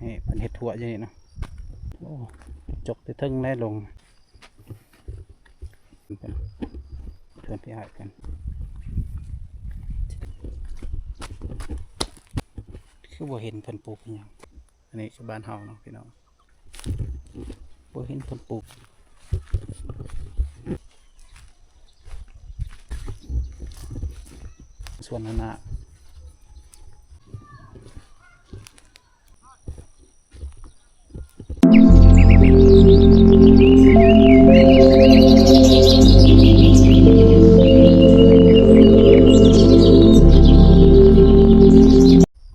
ນີ້ເພິ່ນເຮັດຮົ້ວຢູ່ນີ້ເນາະ. ໂອ້ ຈົກແຕ່ເທິງແລ້ວລົງ. ເພື່ອນພີ່ອ້າຍເພິ່ນ ຄືບໍ່ເຫັນເພິ່ນປູກອີ່ຫຍັງ. ອັນນີ້ຄືບ້ານເຮົາເນາະພີ່ນ້ອງ, ບໍ່ເຫັນເພິ່ນປູກ. ສວນນານາ.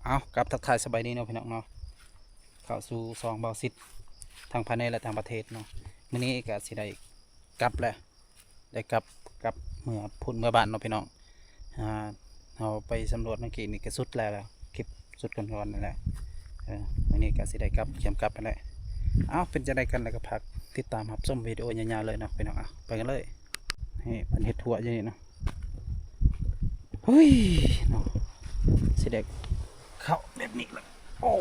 ເອົາ ກັບທັກທາຍສະບາຍດີເນາະພີ່ນ້ອງເນາະ, ເຂົ້າສູ່ຊ່ອງເບົາສິດ ທັງພາຍໃນ ແລະ ຕ່າງປະເທດເນາະ. ມື້ນີ້ກະຊິໄດ້ກັບແລ້ວ. ໄດ້ກັບ ກັບເມືອພຸ້ນເມືອບ້ານເນາະພີ່ນ້ອງ. ອ່າ ເຮົາໄປສຳຫຼວດເມື່ອກີ້ນີ້ກະສຸດແລ້ວ ແລ້ວ ຄລິບສຸດກ່ອນໆ ນັ້ນແຫຼະ. ເອີ ມື້ນີ້ກະຊິໄດ້ກັບ ກຽມກັບຫັ້ນແຫຼະ. ເອົ້າ ເປັນຈັ່ງໃດກັນ ແລ້ວກະຝາກຕິດຕາມຮັບຊົມວິດີໂອຍາວໆ ເລີຍເນາະພີ່ນ້ອງ. ເອົ້າ ໄປກັນເລີຍ. ນີ້ເພິ່ນເຮັດຮົ້ວຢູ່ນີ້ເນາະ. ເຮີ້ຍເນາະ ຊິໄດ້ເຂົ້າແບບນີ້ລະ. ໂອ້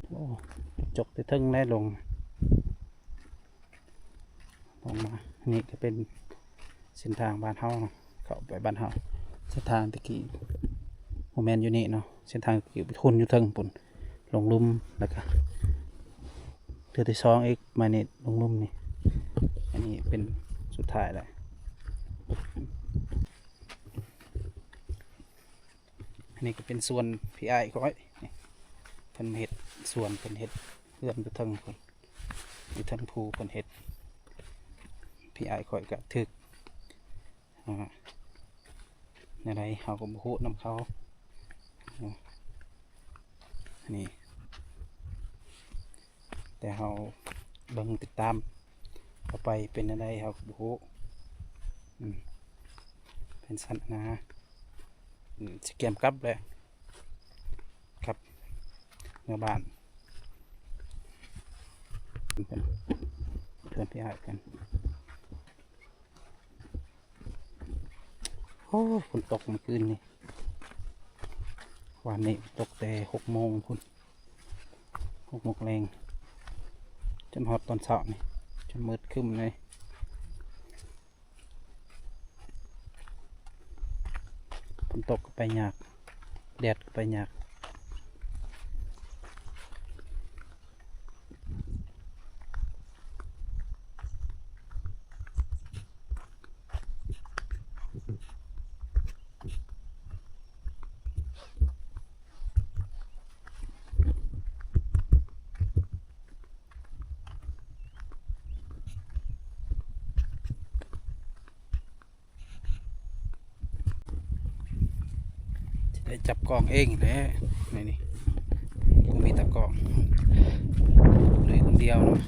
ໂອ້ ຈົກແຕ່ເທິງແລ້ວລົງ ລົງມາ. ນີ້ກະເປັນເສັ້ນທາງບ້ານເຮົາເນາະ, ເຂົ້າໄປບ້ານເຮົາ. ເສັ້ນທາງແຕ່ກີ້ບໍ່ແມ່ນຢູ່ນີ້ເນາະ, ເສັ້ນທາງແຕ່ກີ້ໄປພຸ້ນ ຢູ່ເທິງພຸ້ນ. ລົງລຸ່ມ ແລ້ວກະເທື່ອທີສອງອີກ ມານີ້ລົງລຸ່ມນີ້. ອັນນີ້ເປັນສຸດທ້າຍແລ້ວ. ອັນນີ້ກະເປັນສວນພີ່ອ້າຍຂ້ອຍ ເພິ່ນເຮັດສວນ ເພິ່ນເຮັດເຮືອນຢູ່ເທິງພຸ້ນ ຢູ່ເທິງພູເພິ່ນເຮັດ. ພີ່ອ້າຍຂ້ອຍກະຖືກ ອ່າ ແນວໃດເຮົາກະບໍ່ຮູ້ນຳເຂົາ. ອ່າ ນີ້ ແຕ່ເຮົາເບິ່ງຕິດຕາມຕໍ່ໄປເປັນແນວໃດເຮົາກະບໍ່ຮູ້. ອືມ ເປັນຊັ້ນນະ. ອືມ ຊິກຽມກັບແລ້ວ ກັບເມືອບ້ານ ເພື່ອນພີ່ອ້າຍເພິ່ນ. ໂອ້ ຝົນຕົກມື້ຄືນນີ້ ວານນີ້ຕົກແຕ່ຫົກໂມງພຸ້ນ ຫົກໂມງແລງ ຈົນຮອດຕອນເຊົ້ານີ້ ຈົນມືດຄຶ້ມເລີຍ. ຝົນຕົກກະໄປຍາກ ແດດກະໄປຍາກ. ໄດ້ຈັບກ້ອງເອງແຫຼະ ໃນນີ້ບໍ່ມີຕາກ້ອງ ລຸຍຄົນດຽວເນາະ.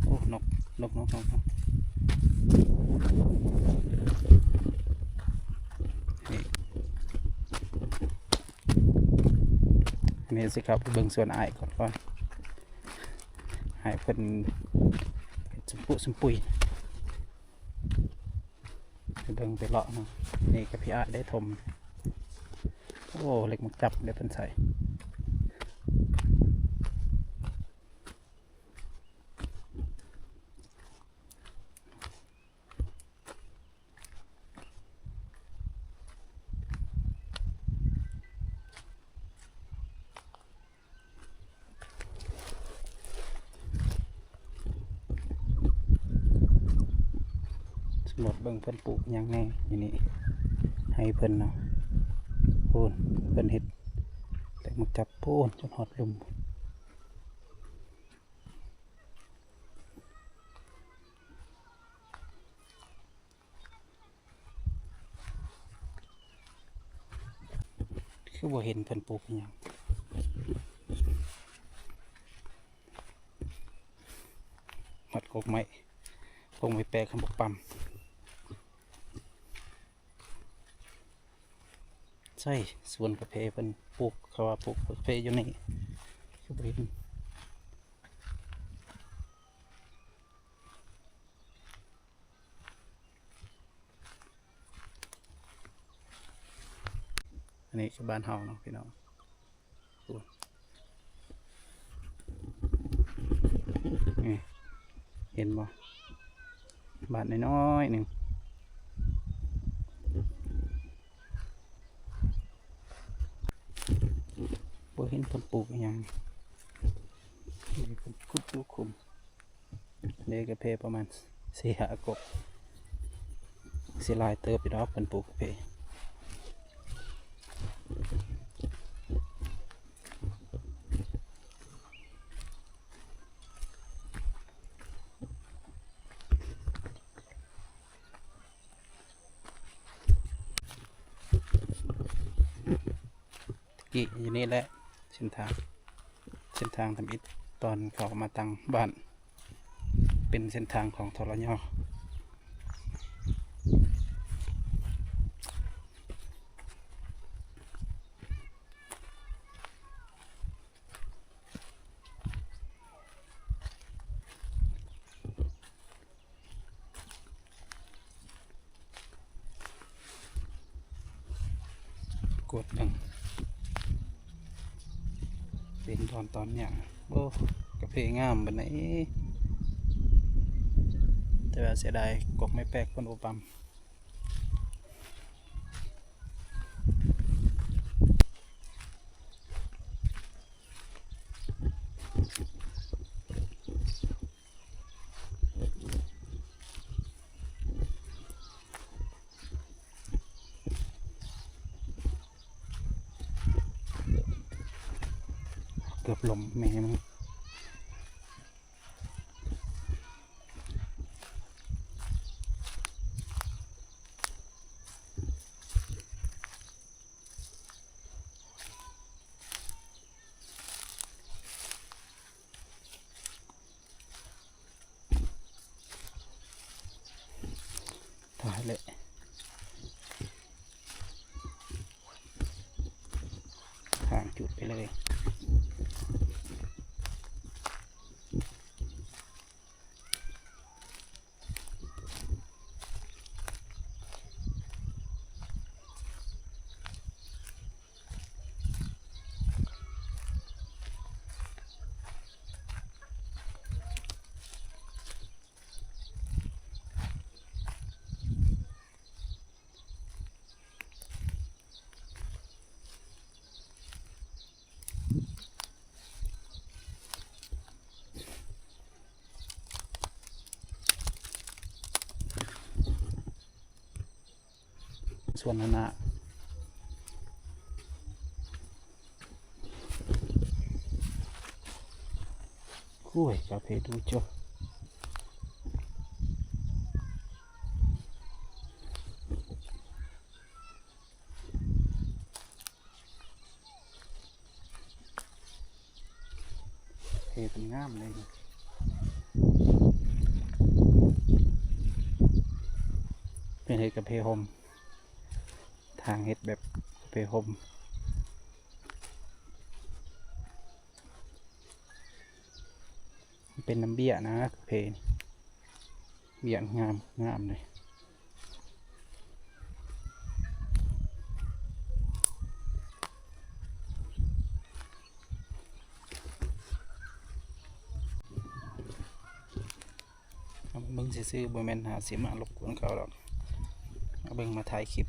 ໂອ້ ນົກ ນົກ ນົກ ນົກ ນີ້ ນີ້ຊິເຂົ້າໄປເບິ່ງສວນອ້າຍກ່ອນ ກ່ອນ ໃຫ້ເພິ່ນເຮັດຊຳປຸຊຳປຸຍ. ໄປເບິ່ງໄປເລາະເນາະ. ນີ້ກະພີ່ອ້າຍໄດ້ຖົມ. ໂອ້ ເຫຼັກໝາກຈັບໄດ້ເພິ່ນໃສ່. ສຳຫຼວດເບິ່ງເພິ່ນປູກຫຍັງແດ່ຢູ່ນີ້ ໃຫ້ເພິ່ນເນາະ. ໂອ້ ເພິ່ນເຮັດແຕ່ໝາກຈັບ ໂອ້ ຈົນຮອດລຸ່ມ. ຄືບໍ່ເຫັນເພິ່ນປູກອີ່ຫຍັງ. ມັດກົກໄມ້ ຄົງໄປແປກ ຄັນບໍ່ປ້ຳ. ໃຊ່ ສວນກາເຟເພິ່ນປູກ ເຂົາວ່າປູກກາເຟຢູ່ນີ້ ຄືບໍ່ເຫັນ. ອັນນີ້ຄືບ້ານເຮົາເນາະພີ່ນ້ອງ. ນີ້ ເຫັນບໍ່? ບ້ານນ້ອຍໆໜຶ່ງ ບໍ່ເຫັນເພິ່ນປູກອີ່ຫຍັງ. ນີ້ເພິ່ນຂຸດຢູ່ຂຸມ. ເດ້ກາເຟປະມານສີ່ຫ້າກົກ ຊິຫຼາຍເຕີບຢູ່ດອກ ເພິ່ນປູກກາເຟ. ຕະກີ້ຢູ່ນີ້ແຫຼະ ເສັ້ນທາງ ເສັ້ນທາງທຳອິດ ຕອນເຂົາມາຕັ້ງບ້ານ ເປັນເສັ້ນທາງຂອງ ທລຍ. ກວດເບິ່ງ ເປັນຕອນ ຕອນຫຍັງ. ໂອ້ ກາເຟງາມປານໃດ ແຕ່ວ່າເສຍດາຍກົກໄມ້ແປກເພິ່ນບໍ່ປ້ຳ. ເກືອບລົ້ມແມ່ມັນ. ຕາຍແລ້ວ ທາງຈຸດໄປເລີຍ. ສວນຫັ້ນນະ ໂອ້ຍ ກາເຟດູໂຈ. ເຮັດງາມເລີຍ ເປັນເຮັດກາເຟຮົ່ມ ທາງເຮັດແບບກາເຟຮົ່ມ ເປັນນ້ຳເບ້ຍນະ ກາເຟ ວຽກງາມ ງາມເລີຍ. ເອົາມາເບິ່ງຊື່ໆ ບໍ່ແມ່ນຫາຊິມາລົບກວນເຂົາດອກ ເອົາເບິ່ງມາຖ່າຍຄລິບ.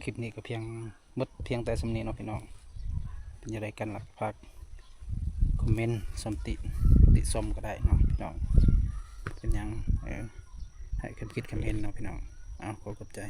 ຄລິບນີ້ກໍພຽງ ໝົດພຽງແຕ່ສ່ຳນີ້ເນາະພີ່ນ້ອງ. ເປັນຈັ່ງໃດກັນລະ ກໍຝາກຄອມເມັນຊົມຕິ ຕິຊົມກໍໄດ້ເນາະພີ່ນ້ອງ. ເປັນຫຍັງ ເອີ ໃຫ້ຄຳຄິດຄຳເຫັນເນາະພີ່ນ້ອງ. ເອົາ ຂໍຂອບໃຈ.